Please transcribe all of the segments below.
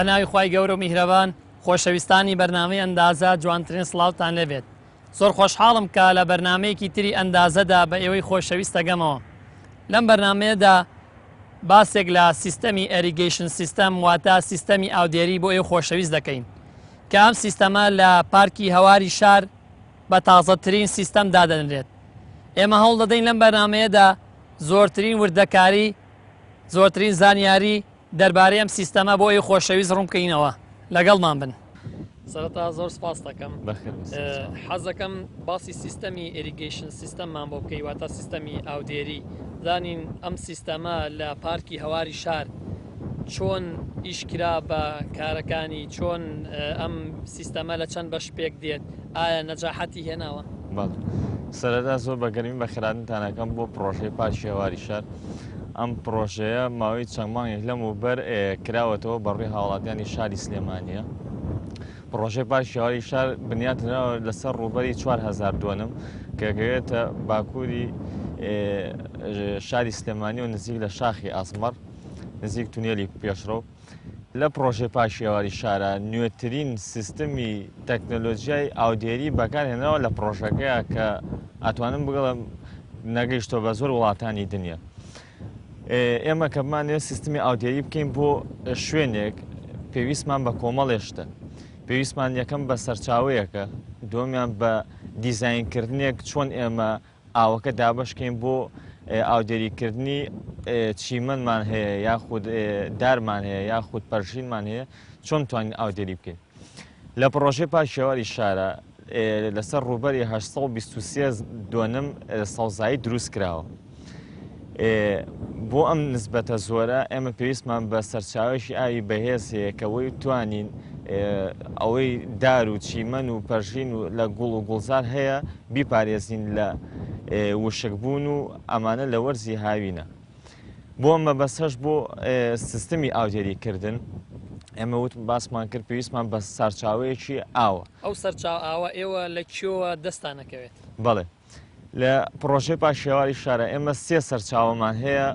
بە ناوی خوای گەورە و میهرەبان خۆشەویستانی بەرنامەی ئەندازە جوانترین سڵاوتان لێبێت زۆر خۆشحاڵم کە لە بەرنامەیەکی تری ئەندازەدا بە ئێوەی خۆشەویست دەگەمەوە لەم بەرنامەیەدا باسێک لە سیستەمی irrigation system واتە سیستەمی ئاودێری بۆ ئێوە خۆشەویست دەکەین کە ئەم سیستەمە لە پارکی هەواری شار بە تازەترین سیستەم دادەنرێت. ئێمە هەوڵ دەدەین لەم بەرنامەیەدا زۆرترین وردەکاری، زۆرترین زانیاری دەربارەی ئەم سیستەمە بۆ ئێوەی خۆشەویست ڕوون بکەینەوە. لەگەڵمان بن. سەرەتا زۆر سپاست دەکەم. حەز دەکەم باسی سیستەمی irrigation system مان بۆ بکەی واتە سیستەمی ئاودێری. زانین ئەم سیستەمە لە پارکی هەواری شار چۆن ئیش کرا بە کارەکانی چۆن ئەم سیستەمە لە چەند بەش پێک دێت ئایا نەجاحەتی هێناوە؟ بەڵێ سەرەتا زۆر بە گەرمی بەخێرهاتنتان ئەکەم بۆ پڕۆژەی پارکی هەواری شار ئەم پڕۆژەیە ماوەی چەند مانگێک لەمەوبەر کراوەتەوە بە ڕووی هاوڵاتیانی شاری سلێمانیە پڕۆژەی پارکی هەواری شار بنیاتنراوە لەسەر ڕووبەری 4000 دۆنم کە گەوێتە باکووری شاری سلێمانی و نزیک لە شاخی ئاسمەڕ نزیک تونێلی پێشڕەو لە پڕۆژەی پاشیەواری شارە نوێترین سیستمی تەکنەلۆجیای ئاودێری بەکارهێنراوە لە پڕۆژەکەیە کە ئەتوانم بگەڵم نەگەیشتۆ بە زۆر وڵاتانی دنیا. ئێمە کە بمانەوێت سیستمی ئاودێری بکەین بۆ شوێنێک پێویستمان بە کۆمەڵێ شتە پێویستمان یەکەم بە سەرچاوەیەکە دووەمیان بە دیزاینکردنێک چۆن ئێمە ئاوەکە دابەشکەین بۆ ئاودێریکردنی چیمەنمان هەیە یاخود دارمان هەیە یاخود پەرژینمان هەیە چۆن توانین ئاودێری بکەین لە پڕۆژەی پاکیەواری شارە لەسەر ڕووبەری 823 دۆنم سەوزایی دروست کراوە. بۆ ئەم نسبەتە زۆرە ئێمە پێویستمان بە سەرچاوەیەکی ئاوی بەهێز هەیە کە وەی توانین ئەوەی دار و چیمەن و پەرژین و لە گوڵ و گوڵزار هەیە بیپارێزین لە وشکبوون و ئەمانە لە وەرزی هاوینە. بۆ مەبەستەش بۆ سیستمی ئاودێری کردن ئێمە وت باسمان کرد پێویستمان بە سارچاوەیەکی ئاوە. ئەو سەرچاوە ئاوە ئێوە لە کوێوە دەستتان ئەکەوێت؟ بەڵێ لە پڕۆژەی پاشێواری شارە ئێمە سێ سەرچاوەمان هەیە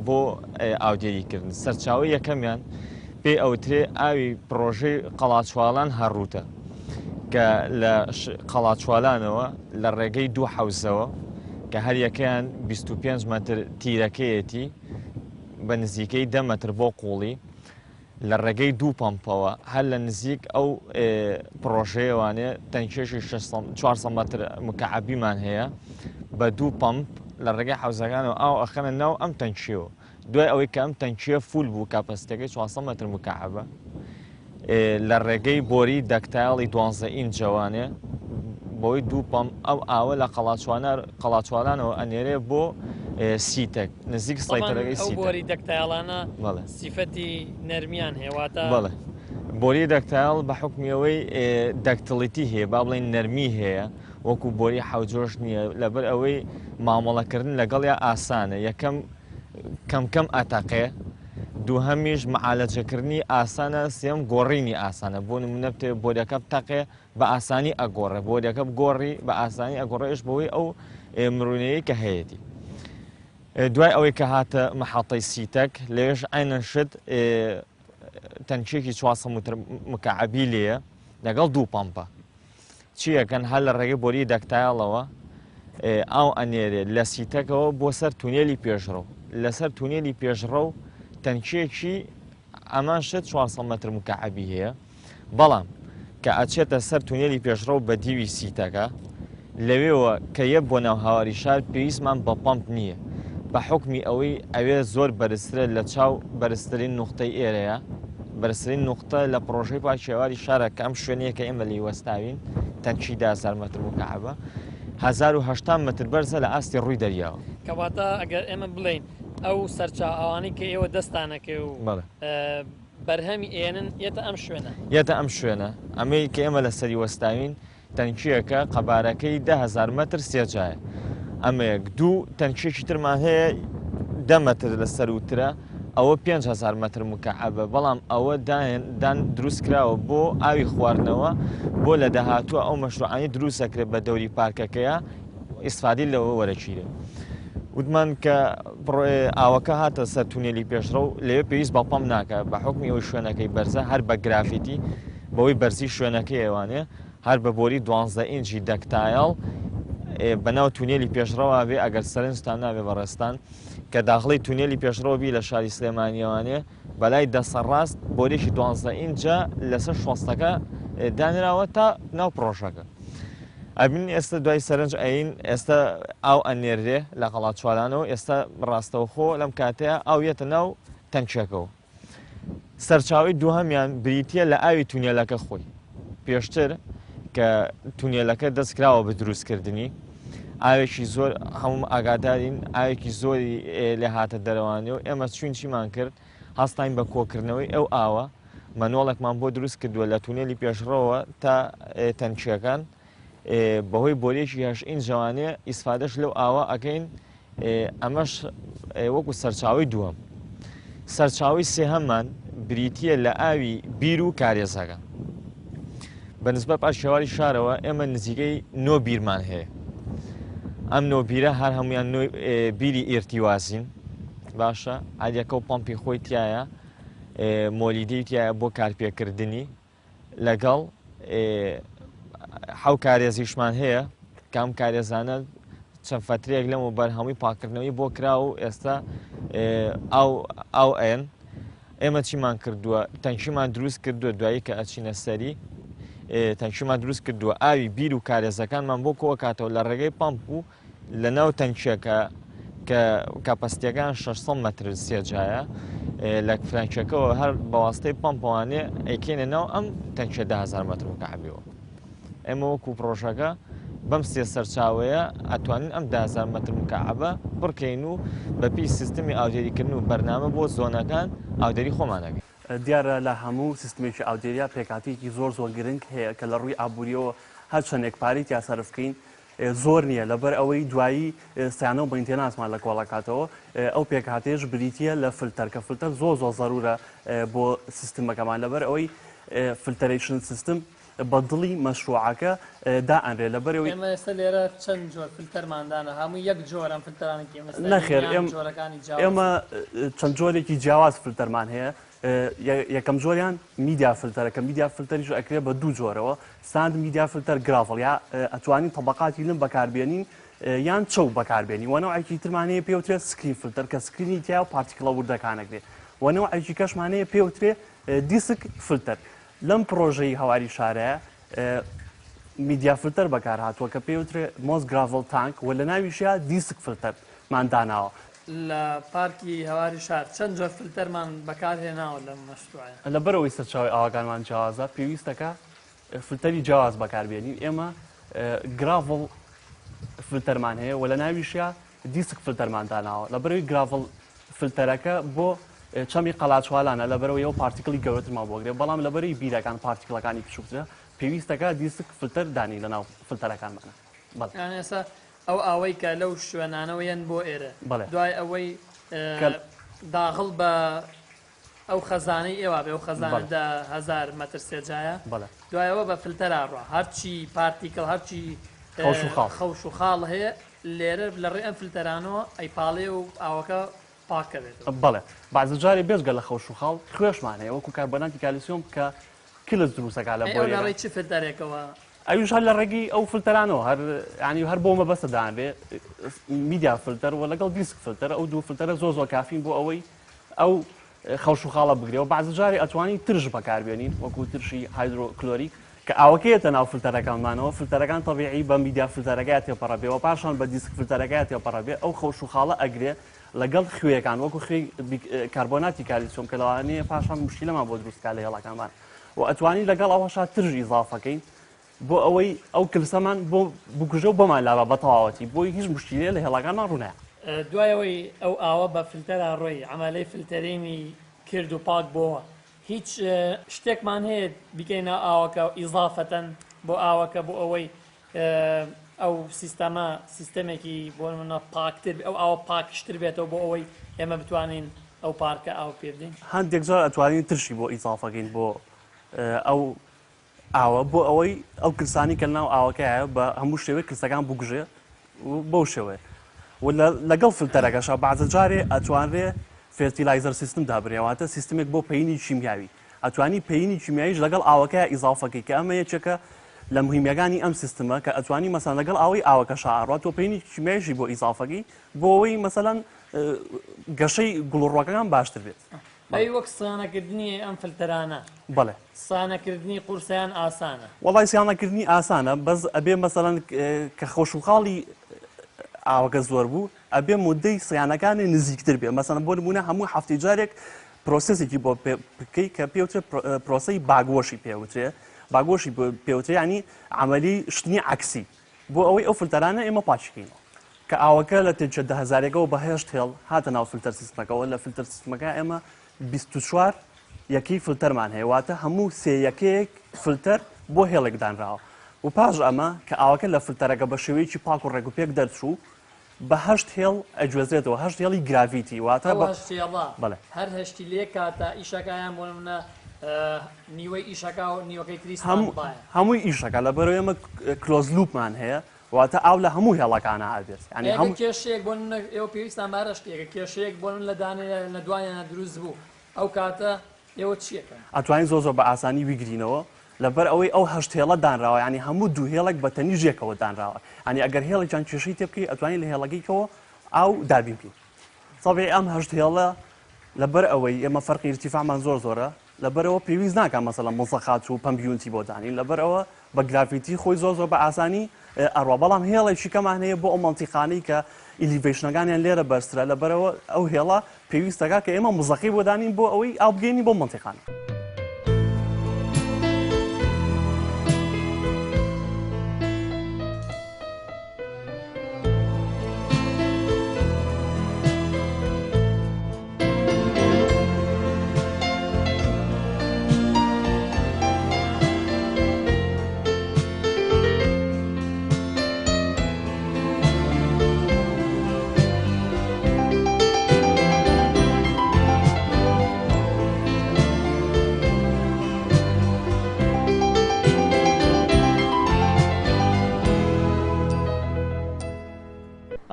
بۆ ئاودێری کردن سەرچاوەی یەکەمیان پێی ئەوترێ ئاوی پڕۆژەی قەڵاچوالان هەڕووتە کە لە قەڵاچوالانەوە لە ڕێگەی دوو حەوزەوە کە هەریەکەیان 25 مەتر تیرەکەیەتی بە نزیکەی 10 مەتر بۆ قوڵی لە ڕێگەی دوو پەمپەوە هەر لە نزیک ئەو پڕۆژەیەوانێ تەنکێشی 400 مەتر مکعبیمان هەیە بە دوو پەمپ لە ڕێگەی حەوزەکانەوە ئاو ئەخەنە ناو ئەم تەنکیەوە دوای ئەوەی کە ئەم تەنکیە full بوو capacity ەکەی 400 مەتر مکعبە لە ڕێگەی بۆری ductile ی دوانزە ئینجەوانێ بۆی دوو پەمپ ئەو ئاوە لە قەڵاچوالانەوە ئەنێرێ بۆ سیتەک نزیک سەیتەرەکەی سیتەک. ئەو بۆری ductile انە سیفەتی نەرمیان هەیە واتە. بەڵێ بۆری ductile بە حوکمی ئەوەی ductility هەیە با بڵێین نەرمی هەیە وەکو بۆری حەوجۆش نییە لەبەر ئەوەی مامەڵەکردن لەگەڵیا ئاسانە یەکەم کەم کەم ئەتەقێ دووهەمیش معالەجەکردنی ئاسانە سێم گۆڕینی ئاسانە بۆ نمونە بتەوێ بۆریەکە بتەقێ بە ئاسانی ئەگۆڕێ بۆریەکە بگۆڕی بە ئاسانی ئەگۆڕێش بەوەی ئەو مرونەیە کە هەیەتی دوای ئەوەی کە هاتە محەتەی سیتەک لەوێش عینەن شت تەنکێکی 400 متر مکعبی لێیە لەگەڵ دوو پەمپە چی ئەکەن هەر لە ڕێگەی بۆری ductile ەوە ئاو ئەنێرێ لە سیتەکەوە بۆ سەر تونێلی پێشڕەو لەسەر تونێلی پێشڕەو تەنکیەکی ئەمان شت 400 مەتر مکعبی هەیە بەڵام کە ئەچێتە سەر تونێلی پێشڕەو بە دیوی سیتەکە لەوێوە کە یە بۆ ناو هاواری شار پێویستمان بە پەمپ نییە بە حوکمی ئەوەی ئەوێ زۆر بەرزترە لە چاو بەرزترین نوختەی ئێرەیە بەرزترین نوختە لە پڕۆژەی پاکی هەواری شارە کە ئەم شوێنەیە کە ئێمە لێی وەستاوین تەنکی 10,000 مەتر مکعبە 1080 مەتر بەرزە لە ئاستی ڕووی دەریاوە. کەواتە ئەگەر ئێمە بڵێین ئەو سەرچاوانەی کە ئێوە دەستانەکەوێ و بەرهەمی ئێنن یەتە ئەم شوێنە. یەتە ئەم شوێنە. ئەمەی کە ئێمە لەسەری وەستاوین تەنکییەکە قەبارەکەی 10,000 مەتر سێجایە. ئەمە یەک. دوو، تەنکییەکی ترمان هەیە دە مەتر لە سەرووترە، ئەوە 5000 مەتر مکعبە، بەڵام ئەوە دان دروست کراوە بۆ ئاوی خواردنەوە، بۆ لە داهاتووە ئەو مەشروعانەی دروست ئەکرێت بە دەوری پارکەکەیا ئیسفادەی لەوە وەرەگیرێ. وتمان کە ئاوەکە هاتە سەر تونێلی پێشڕەو لەوێ پێویست بە پەمپ ناکە بە حوکمی ئەوەی شوێنەکەی بەرزە هەر بە gravity بەوەی بەرزی شوێنەکەی ئەوانێ هەر بە بۆری دوانزە ئینجی ductile بەناو تونێلی پێشڕەوە بێ ئەگەر سەرنجتان نابێ بەڕێزتان کە داخڵی تونێلی پێشڕەوە بی لە شاری سلێمانیەوانێ بەلای دەسە ڕاست بۆریەکی دوانزە ئینجە لەسەر شۆستەکە دانراوە تا ناو پڕۆژەکە. ئەبین ئێستا دوای سەرنج ئەین ئێستا ئاو ئەنێررێ لە قەڵاچوالانەوە ئێستا ڕاستەوخۆ لەم کاتەیە ئاو یەتە ناو تەنکیەکەوە. سەرچاوەی دووهەمیان بریتییە لە ئاوی تونێلەکە خۆی. پێشتر کە تونێلەکە دەست کراوە بە دروستکردنی ئاوێکی زۆر هەموو ئاگادارین ئاوێکی زۆری لێ هاتە دەرەوانی و ئێمە چوین چیمان کرد هەستاین بە کۆکردنەوەی ئەو ئاوە مەنۆڵێکمان بۆ دروست کردووە لە تونێلی پێشڕەوە تا تەنکیەکان بەهۆی بۆریەکی هەش ئینجەوانێ ئیسفادەش لەو ئاوە ئەکەین ئەمەش وەکو سەرچاوەی دووەم. سەرچاوەی سێهەممان بریتییە لە ئاوی بیر و کارێزەکان. بە نسبەت پاشێواری شارەوە ئێمە نزیکەی نۆ بیرمان هەیە. ئەم نۆ بیرە هەر هەمویان بیری ئیرتیوازین باشە هەریەکە و پەمپی خۆی تایە مۆلیدەی تایە بۆ کارپێکردنی لەگەڵ حەو کارێزیشمان هەیە کە ئەم کارێزانە چەند فەترەیەک لەمەوبەر هەمووی پاکردنەوەی بۆ کرا و ئێستا ئاو ئاو ئەیەن ئێمە چیمان کردووە تەنکیمان دروست کردووە دوایی کە ئەچینە سەری تەنکیمان دروست کردووە ئاوی بیر و کارێزەکانمان بۆ کۆکاتەوە لە ڕێگەی پمپ و لە ناو تەنکیەکە کە capacity ەکان 600 مەتر سێجایە لە تانکیەکەوە هەر بەواستەی پەمپەوانێ ئەیکەینە ناو ئەم تەنکیە 10000 مەتر مکعبیەوە. ئێمە وەکو پڕۆژەکە بەم سێ سەرچاوەیە ئەتوانین ئەم 10000 مەتر مکعبە پڕکەین و بەپێی سیستمی ئاودێریکردن و بەرنامە بۆ زۆنەکان ئاودێری خۆمان ئەکەین. دیارە لە هەموو سیستمێکی ئاودێریا پێکهاتەیەکی زۆر زۆر گرنگ هەیە کە لە ڕووی ئابووریەوە هەرچەندێک پارەی تیا سەرف بکەین زۆر نییە لەبەر ئەوەی دوایی سیانە و maintenance مان لە کۆڵەکاتەوە ئەو پێکهاتەیەش بریتییە لە فلتەر کە فلتەر زۆر زۆر زەرورە بۆ سیستمەکەمان لەبەر ئەوەی filtration system بە دڵی مەشروعەکە دائەنرێ لەبەر ئەوەی ئێمە ئێستا لێرە چەند جۆر فلتەرمان دانا هەموو یەک جۆر ئەم فلتەرانە کە ئێمە ئێستا نەخێر یان جۆرەکانی جیاوازن؟ ئێمە چەند جۆرێکی جیاواز فلتەرمان هەیە یەکەم جۆریان media filter ە کە media filter یش ئەکرێ بە دوو جۆرەوە sand media filter gravel یا ئەتوانین تەبقاتی لم بەکاربێنین یان چەو بەکاربێنی وە نەوعێکی ترمان هەیە پێوترێت screen filter کە screen ی تیا و particle ە وردەکانەگرێ وە نەوعێکی کەشمان هەیە پێوترێ disc filter لەم پڕۆژەی هەواری شارەیە media filter بەکار هاتووە کە پێوترێ moss gravel tank و لە ناویشیا disc filter مان داناوە. لە پارکی هەواری شار چەند جۆر فلتەرمان بەکار هێناوە لەم مەشروعەیە؟ لەبەرئەوەی سەرچاوەی ئاوەکانمان جیاوازە پێویستەکە فلتەری جیاواز بەکار بێنین ئێمە gravel filter مان هەیە و لە ناویشیا disc filter مان داناوە لەبەرئەوەی gravel filter ەکە بۆ چەمی قەلاچوالانە لەبەرئەوەی ئەو particle ی گەورەترمان بۆ گرێ بەڵام لەبەرەی بیرەکان particle ەکانی بچووکترە پێویستەکە disc filter دانی لەناو فلتەرەکانمانە بەڵێ. یان ئێستا ئەو ئاوەی کە لەو شوێنانەوە یەن بۆ ئێرە بەڵێ. دوای ئەوەی کە داغڵ بە ئەو خەزانەی ئێوە بێ ئەو خەزانە بەڵێ. 10,000 مەتر سێجایە بەڵێ. دوای ئەوە بە فلتەرا ڕوا هەرچی particle هەرچی خەوش و خاڵ. خەوش و خاڵ هەیە لێرە لە ڕێ ئەم فلتەرانەوە ئەیپاڵێ و ئاوەکە پاکەبێتەوە. بەڵێ بەعزە جارێ بێجگە لە خەوش و خاڵ خوێشمان هەیە وەکو کاربۆناتی کالیسیۆم کە کلس دروستەکا لە ئەی ئەو لە بۆریەکان. ڕێی چ فلتەرێکەوە؟ ئەویش هەر لە ڕێگەی ئەو فلتەرانەوە هەر یانی هەر بۆ مەبەستە دانرێ media filter و لەگەڵ disc filter ئەو دوو فلتەرە زۆر زۆر کافین بۆ ئەوەی ئەو خەوش و خاڵە بگرێ و بەعزە جارێ ئەتوانین ترش بەکاربێنین وەکو ترشی هایدرۆکلۆریک کە ئاوەکە یەتە ناو فلتەرەکانمانەوە فلتەرەکان تەبیعی بە media filter ەکەیا تێپەڕە بێ و پاشان بە disc filter ەکەیا تێپەڕە بێ ئەو خەوش و خاڵە ئەگرێ لەگەڵ خوێیەکان وەکو خوێی کاربۆناتی کالیسیۆم کە لەوانەیە پاشان موشکیلەمان بۆ دروست کا لە هێڵەکانمان و ئەتوانین لەگەڵ ئەوەشا ترش ئیزافەکەین بۆ ئەوەی ئەو کلسەمان بۆ بکوژە و بۆمان لابا بە تەواوەتی بۆی هیچ موشکیلەیە لە هێڵەکانمان ڕوونایە. دوای ئەوەی ئەو ئاوە بە فلتەرا ڕۆی عەمەلەی filtering ی کرد و پاک بۆوە هیچ شتێکمان هەیە بیکەینە ناو ئاوەکە ئیزافەتەن بۆ ئاوەکە بۆ ئەوەی ئەو سیستەمە سیستەمێکی بۆ نمونە پاکتر ئەو ئاوە پاکشتر بێتەوە بۆ ئەوەی ئێمە بتوانین ئەو پارکە ئاو پێ بدەین؟ هەندێک جار ئەتوانین ترشی بۆ ئیزافەکەین بۆ ئەو ئاوە بۆ ئەوەی ئەو کلسانی کە لەناو ئاوەکەیە بە هەموو شێوەیەک کلسەکان بگوژێ و بەو شێوەیە. و لەگەڵ فلتەرەکەشا بەعزە جارێ ئەتوانرێ fertilizer system دابنێ واتە سیستمێک بۆ پەینی کیمیاوی ئەتوانی پەینی کیمیاییش لەگەڵ ئاوەکەیا ئیزافەکەی کە ئەمە یەکێکە لە مهمیەکانی ئەم سیستمە کە ئەتوانی مەسەن لەگەڵ ئاوەی ئاوەکەشا ئەڕوا تۆ پەینی کیمیاییشی بۆ ئیزافەکەی بۆ ئەوەی مەسەلەن گەشەی گوڵ و ڕوەکەکان باشتر بێت. ئەی وەک سیانەکردنی ئەم فلتەرانە؟ بەڵێ. سیانەکردنی قورسە یان ئاسانە؟ وەڵای سیانەکردنی ئاسانە بەس ئەبێ مەسەلەن کە خۆش و خاڵی ئاوەکە زۆر بوو ئەبێ مدەی سیانەکانی نزیکتر بێ مەسەلەن بۆ نمونە هەموو هەفتەی جارێک process ێکی بۆ بکەی کە پێوترێ پرۆسەی backwash ی پێوترێ backwash ی پێوترێ ینی عملی شتنی عکسی بۆ ئەوەی ئەو فلتەرانە ئێمە پاکی کەینەوە. کە ئاوەکە لە تێنکە دە هەزارێکەوە بە هەشت هێڵ هاتە ناو فلتەر سیستمەکەوە، لە فلتەر سیستمەکە ئێمە 24 یەکەی فلتەرمان هەیە، واتە هەموو سێ یەکەیەک فلتەر بۆ هێڵێک دانراوە و پاش ئەمە کە ئاوەکە لە فلتەرەکە بە شێوەیەکی پاک و ڕێک و پێک دەرچوو بە هەشت هێڵ ئەگوێزرێتەوە، هەشت هێڵی gravity واتە ئەو هەشت هێڵە بەڵێ. هەر هەشتی لە یەک کاتا ئیشەکا یان بۆ نمونە نیوەی ئیشەکا و نیوەکەی تری standby ە؟ هەمووی ئیشەکا لەبەرئەوەی ئێمە closed loop مان هەیە واتە ئاو لە هەموو هێڵەکانا ئەبێت یانی ئەگەر کێشەیەک بۆ نمونە ئێوە پێویستان بە هەر شتێکە کێشەیەک بۆ نمونە لە دانێ لە دوانیانا دروست بوو ئەو کاتە ئێوە چی ئەکەن؟ ئەتوانین زۆر زۆر بە ئاسانی بیگرینەوە لەبەر ئەوەی ئەو هەشت هێڵە دانراوە یانی هەموو دوو هێڵێک بە تەنیشت یەکەوە دانراوە یانی ئەگەر هێڵێکیان کێشەی تێ بکەی ئەتوانی لە هێڵەکەی کەوە ئاو دابین بکەی تەبعی ئەم هەشت هێڵە لەبەر ئەوەی ئێمە فەرقی ئیرتیفاعمان زۆر زۆرە لەبەرئەوە پێویست ناکا مەسەلەن مزەخات و pump unit ی بۆ دانین لەبەرئەوە بە gravity خۆی زۆر زۆر بە ئاسانی ئەڕوا بەڵام هێڵێکی کەمان هەیە بۆ ئەو مەنتیقانەی کە elevation ەکانیان لێرە بەرزترە لەبەرئەوە ئەو هێڵە پێویستەکە کە ئێمە مزەخەی بۆ دانین بۆ ئەوەی ئاو بگەینین بۆ مەنتیقانە.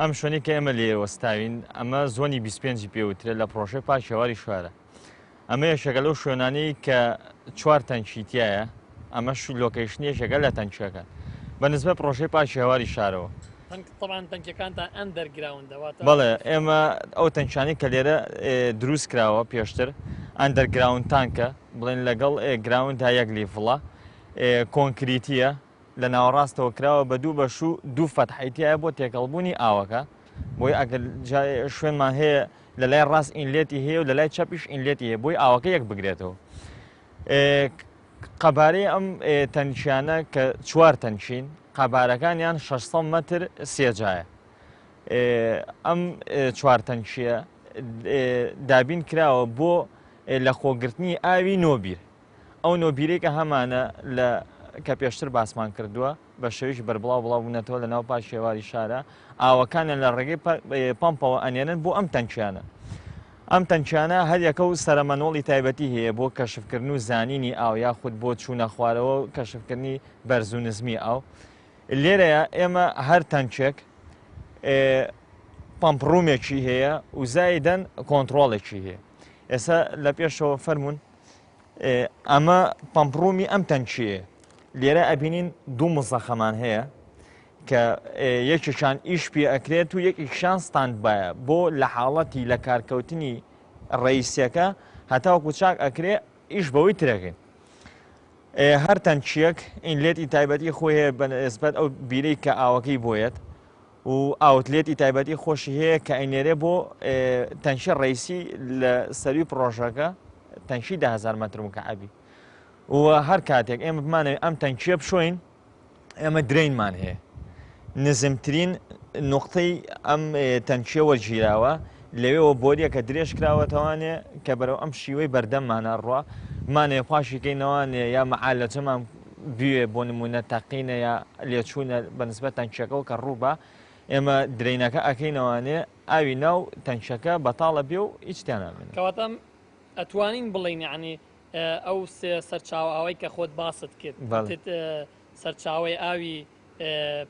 ئەم شوێنەی کە ئێمە لێ وەستاوین ئەمە زۆنی 25 پێوترێت لە پرۆژەی پارکی هەواری شارە ئەمە یەکێکە لەو شوێنانەی کە چوار تەنکی تایە ئەمەش location ی یەکێکە لە تەنکیەکان بە نسبەت پرۆژەی پارکی هەواری شارەوە. تەبعەن تەنکیەکانتان underground ە واتە؟ بەڵێ ئێمە ئەو تەنکیانەی کە لێرە دروست کراوە پێشتر underground tank ە بڵێن لەگەڵ ground دا یەک level ە کۆنکریتیە لە ناوەڕاستەوە کراوە بە دوو بەش و دوو فەتحەی تایە بۆ تێکەڵبوونی ئاوەکە بۆی ئەگەر شوێنمان هەیە لە لای ڕاست inlet ی هەیە و لە لای چەپیش inlet ی هەیە بۆی ئاوەکە یەک بگرێتەوە. قەبارەی ئەم تەنکیانە کە چوار تەنکین قەبارەکانیان 600 مەتر سێجایە. ئەم چوار تەنکیە دابین کراوە بۆ لە خۆگرتنی ئاوی نۆبیر. ئەو نۆ بیرەی کە هەمانە لە کە پێشتر باسمان کردووە بە شێوەیەکی بەربڵاو بڵاو بوونەتەوە لە ناو پارکی هەواری شارە ئاوەکانیان لە ڕێگەی پەمپەوە ئەنێرن بۆ ئەم تەنکیانە ئەم تەنکیانە هەر یەکە و سەرەمەنۆڵی تایبەتی هەیە بۆ کەشفکردن و زانینی ئاو یاخود بۆ چوونە خوارەوە و کەشفکردنی بەرز و نزمی ئاو لێرەیە ئێمە هەر تەنکێک pump room ێکی هەیە و زایدەن کۆنتترۆڵێکی هەیە ئێستا لە پێشەوە فەرمونون ئەمە pump room ی ئەم تەنکیە لێرە ئەبینین دوو مزەخەمان هەیە کە یەکێکیان ئیش پێ ئەکرێت و یەکێکیان standby ە بۆ لە حاڵەتی لە کارکەوتنی ڕئیسەکە هەتاوەکو چاک ئەکرێ ئیش بەوەی ترەکەین هەر تەنکیەک inlet ی تایبەتی خۆی هەیە بەنسبەت ئەو بیرەی کە ئاوەکەی بۆیەت و outlet ی تایبەتی خۆشی هەیە کە ئەینێرێ بۆ تەنکی ڕیسی لە سەروی پڕۆژەکە تەنکی 10هزار مەتر مکعبی و هەر کاتێک ئێمە بمانەوێت ئەم تەنکیە بشۆین ئێمە drain مان هەیە نزمترین نقطەی ئەم تەنکیە وەرگیراوە لەوێەوە بۆریەکە درێژ کراوەتەوانێ کە بەرەو ئەم شیوەی بەردەممانە ڕوا مانێ پاشیکەینەوانێ یا مەعالەجەمان بوێ بۆ نمونە تەقینە یا لێچوونە بە نسبەت تەنکیەکەوە کە ڕووبا ئێمە drain ەکە ئەکەینەوانێ ئاوی ناو تەنکیەکە بەتاڵە بێ و هیچ تیا نامێنێ. کەواتە ئەتوانین بڵێین یەعنی ئەو سێ سەرچاوە ئاوەی کە خۆت باست کرد وتت سەرچاوەی ئاوی.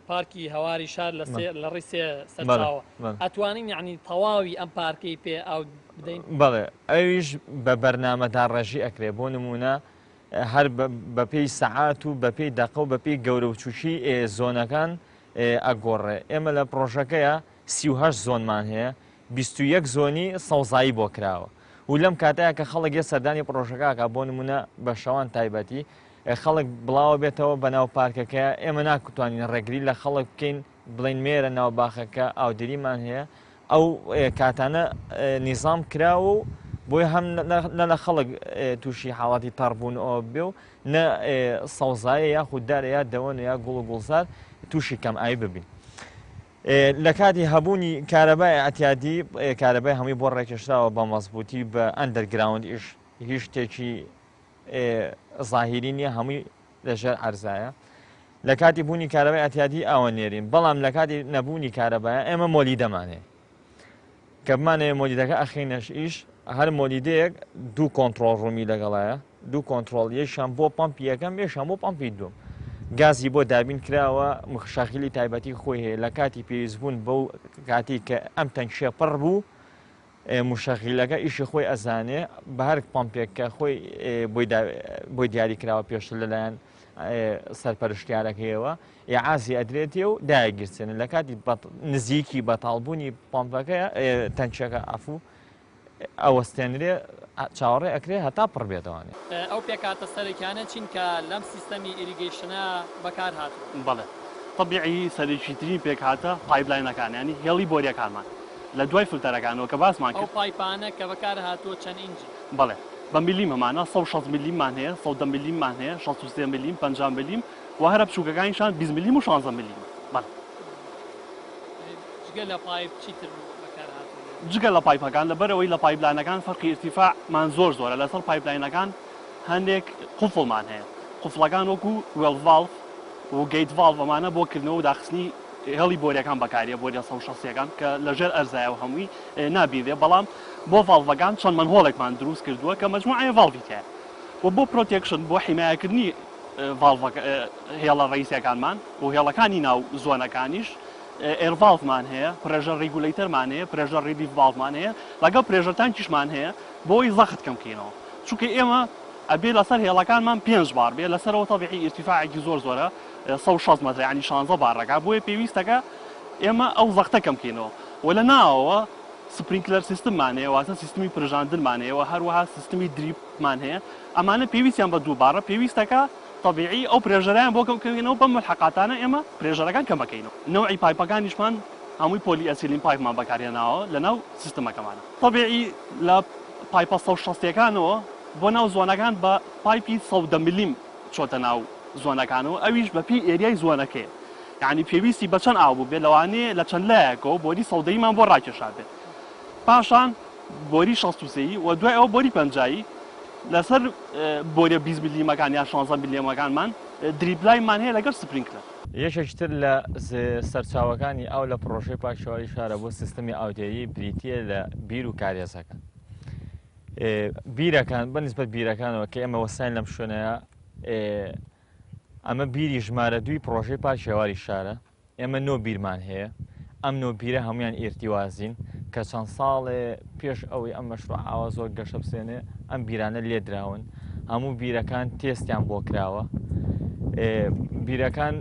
پارکی هەواری شار لە سێ لە ڕێی سێ سەرچاوە ئەتوانین یعنی تەواوی ئەم پارکەی پێ ئاو بدەین؟ بەڵێ ئەویش بە بەرنامەداڕێژی ئەکرێ بۆ نمونە هەر بەپێی سەعات و بەپێی دەقە و بەپێی گەورە و چوکی زۆنەکان ئەگۆڕێ ئێمە لە پرۆژەکەیە 38 زۆنمان هەیە 21 زۆنی سەوزایی بۆ کراوە و لەم کاتەیە کە خەڵک یە سەردانی پرۆژەکەکە بۆ نمونە بە شەوان تایبەتی خەڵک بڵاوە بێتەوە بەناو پارکەکەیا ئێمە ناکتوانین ڕێگری لە خەڵک بکەین بڵێین مێرە ناو باخەکە ئاودێریمان هەیە ئەو کاتانە نیزام کراوە و بۆی هەم نە لە خەڵک تووشی حاڵاتی تەڕبوون ئەوە بێ و نە سەوزایە یاخود دارە یا دەوەن یا گوڵ و گوڵزار تووشی کەم ئاوی ببین. لە کاتی هەبوونی کارەبای ئەتیادی کارەبای هەمووی بۆ ڕێکێشراوە بە مەزبووتی بە ئەندەرگراوند ئیش هیچ شتێکی زاهیری نییە هەمووی لەژێر عەرزایە لە کاتی بوونی کارەبای ئەتیادی ئاوە نێرین بەڵام لە کاتی نەبوونی کارەبایە ئێمە مۆلیدەمان هەیە کە بمانەوێ مۆلیدەکە ئەخینەش ئیش هەر مۆلیدەیەک دوو control room ی لەگەڵایە دوو کۆنتترۆل یەکیان بۆ پمپی یەکەم یەکیان بۆ پمپی دووەم گازی بۆ دابین کراوە مشاخیلی تایبەتی خۆی هەیە لە کاتی پێویستبوون بەو کاتی کە ئەم تەنکشێ پڕ بوو موشەغیلەکە ئیشی خۆی ئەزانێ بە هەر پەمپێک کە خۆی بۆی دیاری کراوە پێشتر لەلایەن سەرپەرشتیارەکەیەوە ئیعازی ئەدرێتێ و دایگیرسێنن لە کاتی نزیکی بەتاڵبوونی پەمپەکە تەنکیەکە عەفوو ئەوەستێنرێ چاوەڕێ ئەکرێ هەتا پڕ بێتەوانێ. ئەو پێکهاتە سەرەکیانە چین کە لەم سیستەمی irrigation ە بەکار هاتوون؟ بەڵێ تەبیعی سەرەکیترین پێکهاتە pipeline ەکان یانی هێڵی بۆریەکانمان لە دوای فلتەرەکانەوە کە باسمان ئەو کرد. pipe انە کە بەکار هاتووە چەند ئینجن؟ بەڵێ بە ملیم هەمانە 160 ملیممان هەیە 110 ملیممان هەیە 63 ملیم 50 ملیم و هەرە بچووکەکانیشان 20 ملیم و 16 ملیمە بەڵێ. جگە لە pipe چیتر بەکار هاتووە لێرە؟ جگە لە pipe ەکان لەبەرئەوەی لە pipeline ەکان فەرقی ئیرتیفاعمان زۆر زۆرە لەسەر pipeline ەکان هەندێک قوفڵمان هەیە قوفڵەکان وەکو well valve و gate valve ئەمانە بۆ کردنەوە و داخستنی هێڵی بۆریەکان بەکاریە بۆریە 160 ەکان کە لە ژێر ئەرزایە و هەمووی نابینرێ بەڵام بۆ valve ەکان چەند manhole ێکمان دروست کردووە کە مەجموعەیە valve ی تیایە و بۆ protection بۆ حیمایەکردنی valve ەکە هێڵە ڕئیسیەکانمان و هێڵەکانی ناو zone ەکانیش air valve مان هەیە، pressure regulator مان هەیە، pressure relief valve مان هەیە، لەگەڵ pressure tank یشمان هەیە بۆ ئەوەی زەخت کەم کەینەوە. چونکە ئێمە ئەبێ لەسەر هێڵەکانمان پێنج بار بێ، لەسەرەوە تەبیعی ئیرتیفاعێکی زۆر زۆرە 160 مەترە یانی 16 بارەکە، بۆیە پێویستەکە ئێمە ئەو زەختە کەم کەینەوە. و لە ناوەوە sprinkler system مان هەیە، واتە سیستمی پرژاندنمان هەیە و هەروەها سیستمی drip مان هەیە، ئەمانە پێویستیان بە دوو بارە، پێویستەکە تەبیعی ئەو pressure ەیان بۆ کەم کەینەوە، بەم مولحەقاتانە ئێمە pressure ەکان کەم ئەکەینەوە. نەوعی pipe ەکانیشمان هەمووی polyethylene pipe مان بەکارهێناوە لەناو سیستمەکەمانا. تەبیعی لە pipe ە 160 ەکانەوە بۆ ناو zone ەکان بە pipe ی 110 ملیم چۆتە ناو zone ەکانەوە، ئەویش بە پێی area ی zone ەکەیە، یەعنی پێویستی بە چەند ئاو بووبێ لەوانەیە لە چەند لایەکەوە بۆری سەودەیمان بۆ ڕاکێشابێ. پاشان بۆری 63 ی و دوای ئەوە بۆری پەنجایی لەسەر بۆریە 20 ملیمەکان یان 16 ملیمەکانمان drip line مان هەیە لەگەڵ sprinkler. یەکێکی تر لە سەرچاوەکانی ئاو لە پڕۆژەی پاکشێواری شارە بۆ سیستەمی ئاودێری بریتییە لە بیر و کارێزەکان. بیرەکان بە نسبەت بیرەکانەوە کە ئێمە وەستاین لەم شوێنەیە ئەمە بیری ژمارە دووی پڕۆژەی پاکشێواری شارە. ئێمە نۆ بیرمان هەیە، ئەم نۆ بیرە هەموویان ئیرتیوازین کە چەند ساڵێ پێش ئەوەی ئەم مەشروع ئاوا زۆر گەشە بسێنێ ئەم بیرانە لێدراون، هەموو بیرەکان تێستیان بۆ کراوە، بیرەکان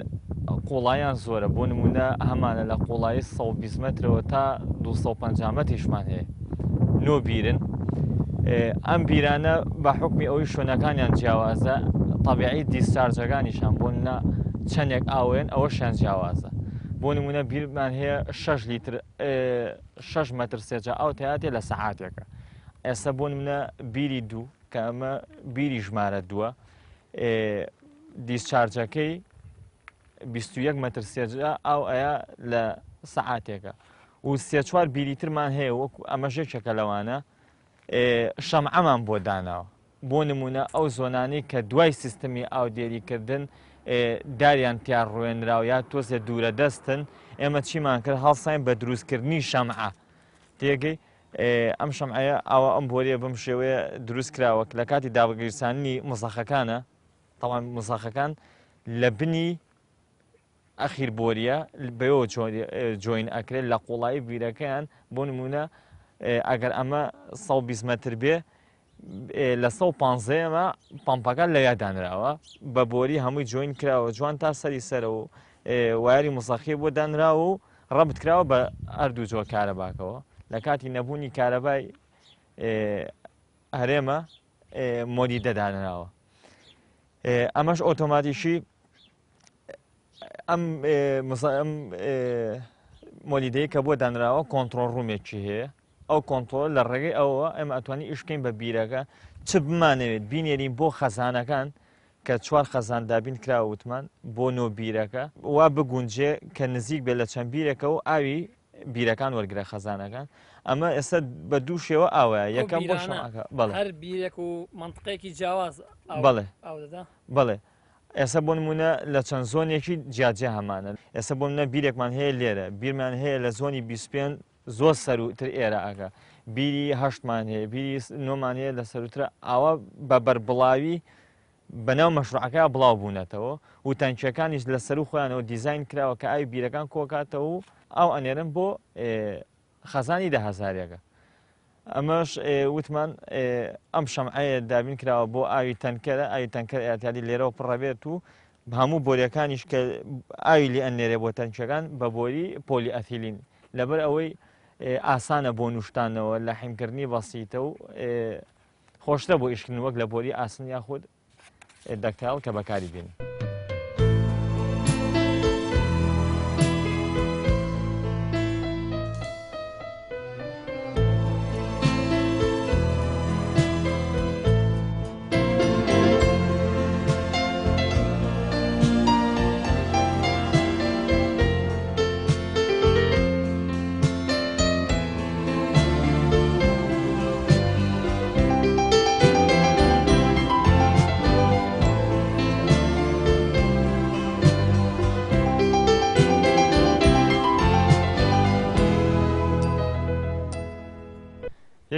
قوڵاییان زۆرە، بۆ نمونە هەمانە لە قوڵایی 120 مەترەوە تا 250 مەتریشمان هەیە، نۆ بیرن. ئەم بیرانە بە حوکمی ئەوەی شوێنەکانیان جیاوازە تەبیعی discharge ەکانیشان بۆ نمونە چەندێک ئاوێن ئەوەشیان جیاوازە بۆ نمونە بیرمان هەیە 6 لیتر 6 مەتر سێجا ئاو تیاتێ لە سەعاتێکە ئێستا بۆ نمونە بیری دوو کە ئەمە بیری ژمارە دووە discharge ەکەی 21 مەتر سێجا ئاو ئەیا لە سەعاتێکە و سێ چوار بیری ترمان هەیە وەکو ئەمەش یەکێکە لەوانە شەمعەمان بۆ داناوە بۆ نمونە ئەو zone انەی کە دوای سیستمی ئاودێریکردن داریان تیا ڕوێنراوە یا تۆزێ دوورە دەستن ئێمە چیمان کرد هەڵساین بە دروستکردنی شەمعە تێگەی ئەم شەمعەیە ئاوا ئەم بۆریە بەم شێوەیە دروست کراوە لە کاتی دابگیرسانی مزەخەکانە تەوان مزەخەکان لە بنی. ئەخیر بۆریە بەوە join ئەکرێت لە قوڵایی بیرەکەیان بۆ نمونە ئەگەر ئەمە 120 مەتر بێ لە 115ەمە پمپەکە لەویا دانراوە بە بۆری هەمووی join کراوە جوان تا سەری سەرە و وایری مسەخی بۆ دانراوە و ڕەبت کراوە بە هەردوو جۆر کارەباکەوە لە کاتی نەبوونی کارەبای هەرێمە مۆلیدە دانراوە ئەمەش ئۆتۆماتیکی ئەم مۆلیدەیە کە بۆ دانراوە control room ێکی هەیە ئەو کۆنترۆل لە ڕێگەی ئەوەوە ئێمە ئەتوانین ئیش بکەین بە بیرەکە چ بمانەوێت بینێرین بۆ خەزانەکان کە چوار خەزان دابین کراوە وتمان بۆ نۆ بیرەکە وا بگونجێ کە نزیک بێت لە چەند بیرەکە و ئاوی بیرەکان وەرگرە خەزانەکان ئەمە ئێستا بە دوو شێوە ئاوایە یەکەم بۆ شەمعەکە بەڵێ هەر بیرێک و مەنتقێکی جیاواز بەڵێ ئاو دەدا بەڵێ ئێستا بۆ نمونە لە چەند زۆنێکی جیاجیا هەمانە ئێستا بۆ منە بیرێکمان هەیە لێرە بیرمان هەیە لە زۆنی 25 زۆر سەروتر ئێرە ئەکا بیری هەشتمان هەیە بیری نۆمان هەیە لە سەروترە ئاوا بە بەربڵاوی بەناو مەشروعەکە بڵاو بوونەتەوە و تەنکیەکانیش لە سەرو خۆیانەوە دیزاین کراوە کە ئاوی بیرەکان کۆکاتەوە و ئاو ئەنێرن بۆ خەزانی دە هەزارێکە ئەمەش وتمان ئەم شەمعەیە دابین کراوە بۆ ئاوی تەنکەرە ئاوی تەنکەر ئاعتیادی لێرەوە پڕەبێت و هەموو بۆریەکانیش کە ئاوی لێ ئەنێرێ بۆ تەنکیەکان بە بۆری پۆلی ئەثیلین لەبەر ئەوەی ئاسانە بۆ نوشتانەوە لە حیمکردنی بەسیتە و خۆشترە بۆ ئیشکردن وەک لە بۆری ئاسن یاخود ductile کە بەکاری بێنی.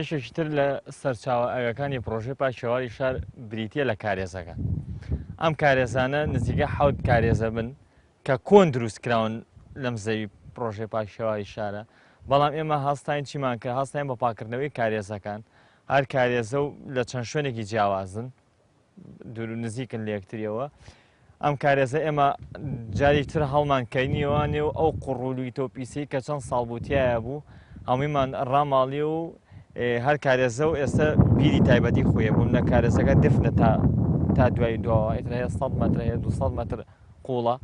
یەکێکی تر لە سەرچاوە ئاویەکانی پڕۆژەی پاکیەواری شار بریتیە لە کارێزەکان ئەم کارێزانە نزیکە حەوت کارێزە بن کە کۆن دروست کراون لەم زەوی پڕۆژەی پاکشێواری شارە بەڵام ئێمە هەستاین چیمان کرد هەستاین بە پاکردنەوەی کارێزەکان هەر کارێزە و لە چەند شوێنێکی جیاوازن دوور و نزیکن لە یەکتریەوە ئەم کارێزە ئێمە جاری تر هەڵمان کەینیەوە نێو ئەو قوڕولوی تۆپیسی کە چەند ساڵ بوو تایە بوو هەموویمان ڕاماڵی و هەر کارێزە و ئێستا بیری تایبەتی خۆیە بوون لە کارێزەکە دفنە تا تا دوای دواوە ئیتر هەیە 100 مەتر هەیە 200 مەتر قوڵە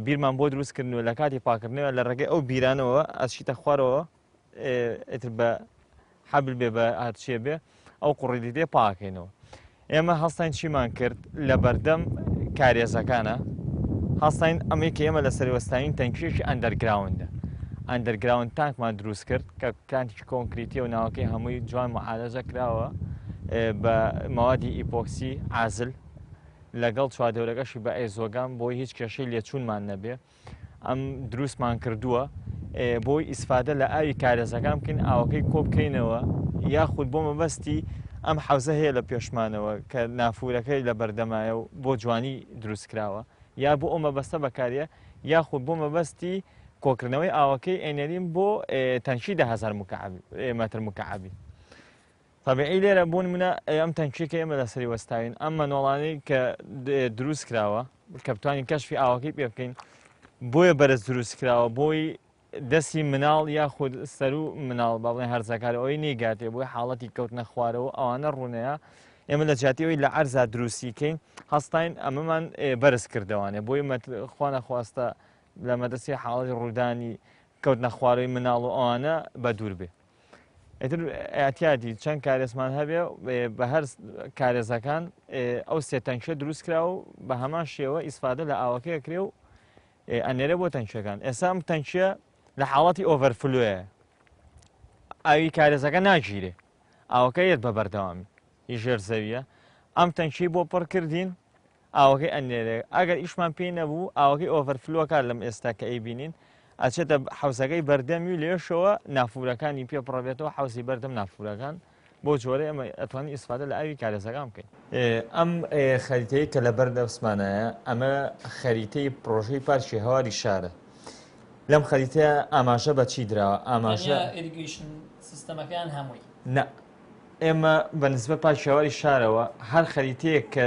بیرمان بۆ دروست کردن و لە کاتی پاکردنەوە لە ڕێگەی ئەو بیرانەوە ئەچیتە خوارەوە ئیتر بە حەبل بێ بە هەرچێ بێ ئەو قوڕی دیدێ پاکەینەوە ئێمە هەستین چیمان کرد لە بەردەم کارێزەکانە هەستین ئەمەی کە ئێمە لە سەروەستاین تەنکیەکی underground ە underground tank مان دروست کرد کە تانکێکی کۆنکریتی و ناوەکەی هەمووی جوان معالەجە کراوە بە مەوادی ئیپۆکسی عازل لەگەڵ چواردەورەکەشی بە ئەیزۆگام بۆی هیچ کێشەی لێچوونمان نەبێ ئەم دروستمان کردووە بۆی ئیسفادە لە ئاوی کارێزەکان بکەین ئاوەکەی کۆ بکەینەوە یاخود بۆ مەبەستی ئەم حەوزە هەیە لە پێشمانەوە کە نافورەکەی لە بەردەمایە و بۆ جوانی دروست کراوە یا بۆ ئەو مەبەستە بەکاریە یاخود بۆ مەبەستی کۆکردنەوەی ئاوەکەی ئەینەرین بۆ تەنکی 10هزار مەتر مکعبی تەبیعی لێرە بۆ نمونە ئەم تەنکیە کە ئێمە لەسەری وەستاوین ئەم مەنۆڵانەی کە دروست کراوە کە بتوانین کەشفی ئاوەکەی پێ بکەین بۆیە بەرز دروست کراوە بۆی دەستی مناڵ یاخود سەرو مناڵ با بڵێن هەرزەکار ئەوەی نیگاتێ بۆی حاڵەتی کەوتنە خوارەوە ئەوانە ڕوونەیە ئێمە لە جیاتی ئەوی لە عەرزا دروستی کەین هەستاین ئەمەمان بەرز کردەوانێ بۆی خوانە خواستە لە مەدەسی حاڵەتی ڕوودانی کەوتنە خوارەوەی مناڵ و ئەوانە بە دوور بێ. ئیتر ئیعتیادی چەند کارێزمان هەبێ بە هەر کارێزەکان ئەو سێ تەنکیە دروست کرا و بە هەمان شێوە ئیسفادە لە ئاوەکەی کرێ و ئەنێرە بۆ تەنکیەکان ئێستا ئەم تەنکیە لە حاڵەتی overflow ە ئاوی کارێزەکە ناگیرێ ئاوەکە یەت بە بەردەوامی ژێر زەویە ئەم تەنکی بۆ پڕ کردین ئاوەکەی ئەنێرێ ئەگەر ئیشمان پێی نەبوو ئاوەکەی overflow کات لەم ئێستا کە ئەیبینین ئەچێتە حەوزەکەی بەردەمی و لێشەوە نافورەکانی پێ پڕەبێتەوە حەوزی بەردەم نافورەکان بەو جۆرە ئێمە ئەتوانین ئیسفادە لە ئاوی کارێزەکان بکەین. ئەم خەریتەیە کە لەبەر دەستمانایە ئەمە خەریتەی پڕۆژەی پارکی هەواری شارە. لەم خەریتەیە ئاماژە بە چی دراوە؟ ئاماژە تەنیا irrigation سیستەمەکەیان هەمووی. نا ئێمە بە نسبەت پارکی هەواری شارەوە هەر خەریتەیەک کە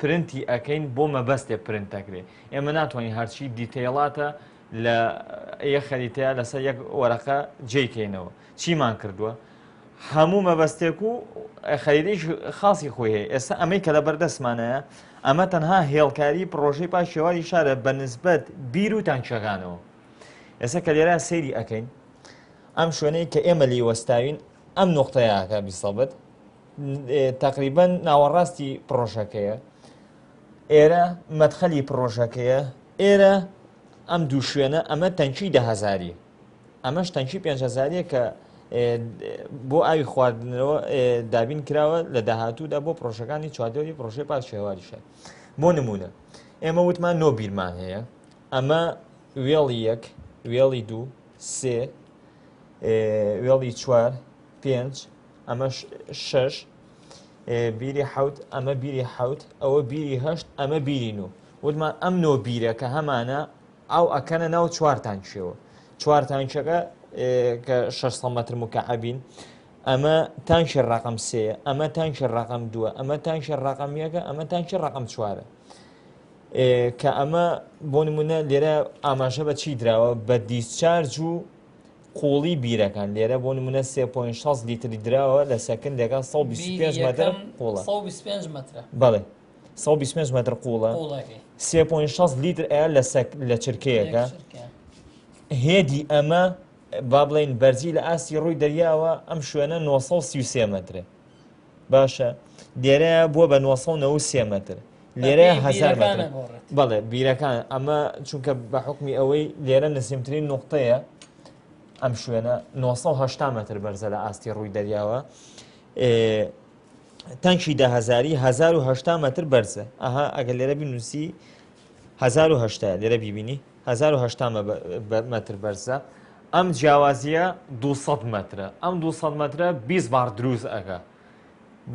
پرنتی ئەکەین بۆ مەبەستێ پرنت دەکرێ. ئێمە ناتوانین هەرچی detail اتە لە یەک خەریتەیە لەسەر یەک وەرەقە جێی کەینەوە. چیمان کردووە؟ هەموو مەبەستێک و خەریتەیەکی خاصی خۆی هەیە. ئێستا ئەمەی کە لەبەردەستمانایە ئەمە تەنها هێڵکاری پڕۆژەی پارکی هەواری شارە بە نسبەت بیر و تانکیەکانەوە. ئێستا کە لێرە سەیری ئەکەین ئەم شوێنەی کە ئێمە لێی وەستاوین ئەم نوقتەیەکە بیسەبت تقریبا ناوەڕاستی پڕۆژەکەیە. ئێرە مەدخەلی پڕۆژەکەیە. ئێرە ئەم دوو شوێنە ئەمە تەنکی دە هەزاریە. ئەمەش تەنکی پێنج هەزاریە کە بۆ ئاوی خواردنەوە دابین کراوە لە داهاتوودا بۆ پرۆژەکانی چواردەوری پرۆژەی پارکی هەواری شار. بۆ نمونە ئێمە وتمان نۆ بیرمان هەیە، ئەمە وێڵی یەک، وێڵی دوو، سێ، وێڵی چوار، پێنج، ئەمەش شەش، بیری حەوت، ئەمە بیری حەوت، ئەوە بیری هەشت، ئەمە بیری نۆ. وتمان ئەم نۆ بیرە کە هەمانە ئاو ئەکەنە ناو چوار تانکیەوە. چوار تانکیەکە کە 600 مەتر مکعبین، ئەمە تانکی ڕقم سێ، ئەمە تانکی ڕقم دووە، ئەمە تانکی ڕقم یەکە، ئەمە تانکی ڕقم چوارە. کە ئەمە بۆ نمونە لێرە ئاماژە بە چی دراوە؟ بە discharge و قوڵی بیرەکان. لێرە بۆ نمونە 3.6 لیتری دراوە لە سەکندێکا 125 مەتر قوڵە. 125 مەترە. بەڵێ 125 مەتر قوڵە. قوڵەکەی. 3.6 لیتر ئەیا لە سەک لە چرکەیەکە. یەک چرکە. head ی ئەمە با بڵێین بەرزی لە ئاستی ڕووی دەریاوە ئەم شوێنە 933 مەترە. باشە لێرەیە بووە بە 993 مەتر. لێرە بەپێی 1000 بیرەکان مەتر. ئەگۆڕێت. بەڵێ بیرەکان ئەمە چونکە بە حوکمی ئەوەی لێرە نزمترین نوقتەیە ئەم شوێنە 980 مەتر بەرزە لە ئاستی ڕووی دەریاوە. تانکی دە هەزاری 1080 مەتر بەرزە. ئەها ئەگەر لێرە بینوسی 1080 لێرە بیبینی 1080 مەتر بەرزە. ئەم جیاوازیە 200 مەترە. ئەم 200 مەترە 20 بار دروست ئەکا.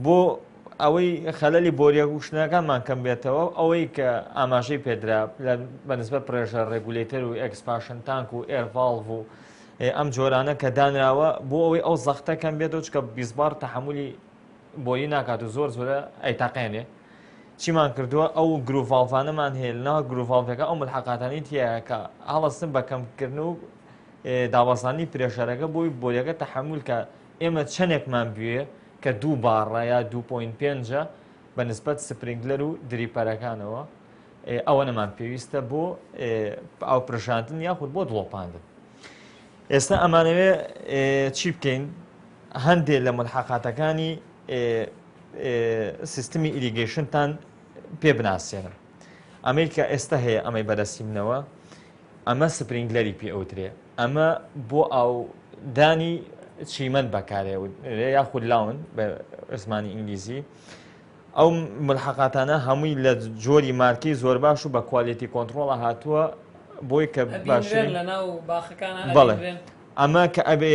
بۆ ئەوەی خەلەلی بۆریە وشتنەکانمان کەم بێتەوە، ئەوەی کە ئاماژەی پێدرا بە نسبەت pressure regulator و expansion tank و air valve و ئەم جۆرانە کە دانراوە بۆ ئەوەی ئەو زەختە کەم بێتەوە، چونکە 20 بار تەحەمولی بۆری ناکات و زۆر زۆرە ئەیتەقێنێ. چیمان کردووە؟ ئەو groove valve انەمان هەیە لەناو groove valve ەکە ئەو ملحقاتانی تایە کە هەڵەستن بە کەمکردن و دابەزاندنی pressure ەکە بۆی بۆریەکە تەحەمول کە ئێمە چەندێکمان بوێ کە دوو باڕە یا دوو point پێنجە بە نسبەت sprinkler و dripper ەکانەوە، ئەوە نەمان پێویستە بۆ ئاو پرژاندن یاخود بۆ دڵۆپاندن. ئێستا ئەمانەوێ چی بکەین؟ هەندێک لە ملحقاتەکانی سیستمی irrigation تان پێ بناسێنم. ئەمەی کە ئێستا هەیە ئەمەی بەدەستی منەوە، ئەمە sprinkler ی پێ ئەوترێ. ئەمە بۆ ئاودانی چیمەن بەکارێ یاخود lawn بە زمانی ئینگلیزی. ئەو ملحقاتانە هەمووی لە جۆری مارکەی زۆر باش و بە quality control هاتووە بۆی کە ئەبینرێن باشترین لە ناو باخەکانە بەڵێ. ئەبینرێن. ئەمە کە ئەبێ